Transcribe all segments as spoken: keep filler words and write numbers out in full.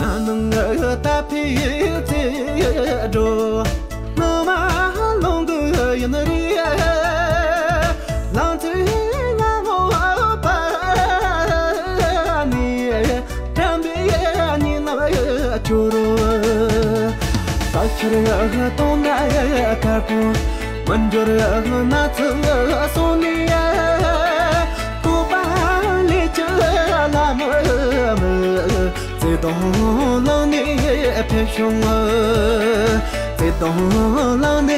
ནང་ད་ཕི་ཚེ་འགྲོ། ནུ་མ་ལོང་གི་ཡིན་རེད། ལང་ཚེ་ང་ངོ་པ་ནི། དྲན་པའི་ཉིན་ནམ་སྐྱོ་རུ། ས་ཁྱེར་གཏོང་ན་དཀར་པོ། མི་འབྱོར་ན་ཚུར་སོང་ནས། བཀོད་པ་ལས་ཀྱི་ལམ་མི། བརྩེ་དུང་བླངས་ནས་ཕེབས་བྱུང་། བརྩེ་དུང་བླངས་ནས་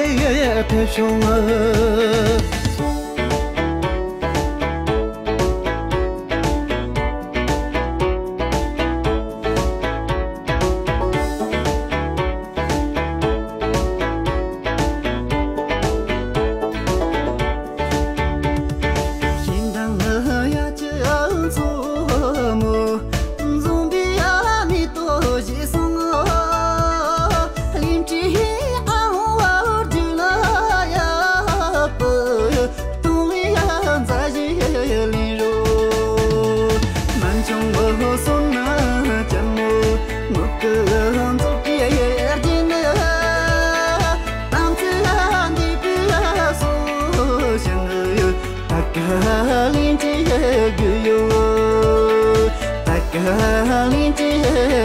ཕེབས་བྱུང་། ཤིང་དང་ཡ་ཆུ་མཚོ་མོ། འཛོམས་པའི་ཡ་མི་ལྟོ་ཞིག་སོང་། གླིང་ཕྲན་ཨ་ཧོ་བར་རྒྱུད་ལ་ཡ་བུ། སྟོང་བའི་ཡ་མཛའ་བཞིན་ལིང་རོ། སྨན་ཆུང་བོ་སོང་ན་ཅན་མོ། ངུ་ཀུ་མཛུབ་ཀྱི་རྒྱན་ནི། དམ་ཚིག་འདི་པའི་སོ་ཞིང་ཡོད། ད་ག་ལིང་ཅི་དགོས་ཡོད། ད་ག་ལིང་ཅི་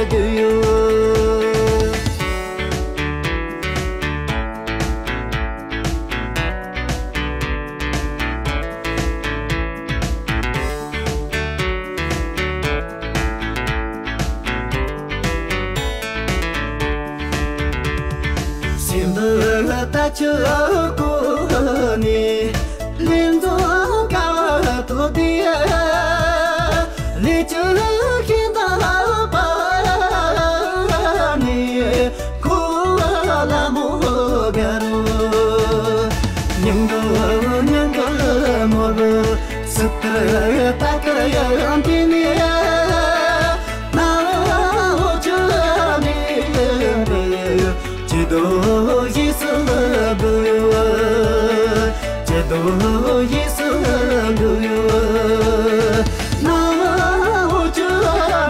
དགོས་ཡོད། སེམས་འདི་ལྟ་ཆུ་བསྐོལ་ནས། ལས་འཛོམས་དཀའ་བ་ཐོབ་དེ། ལས་ཀྱི་ཤིང་རྟ་ལ་བབས་ནས། ཁོ་བོ་ལ་མོ་དགའ་རུ། སྙིང་གི་སྙིང་གི་མོ་ལ་སི་ཏར་ཏ་ཀར་ཡང་དེ་ནས། ན་འོ་ཆུ་ནས། ཅི་དོ་ཡིས་སུ་འགུ་ཡོད། ཅི་དོ་ཡིས་སུ་འགུ་ཡོད། ན་འོ་ཆུ་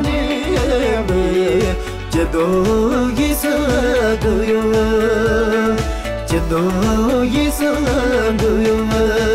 ནས། ཅི་དོ་ཡིས་སུ་འགུ་ཡོད། ཅི་དོ་ཡིས་སུ་འགུ་ཡོད།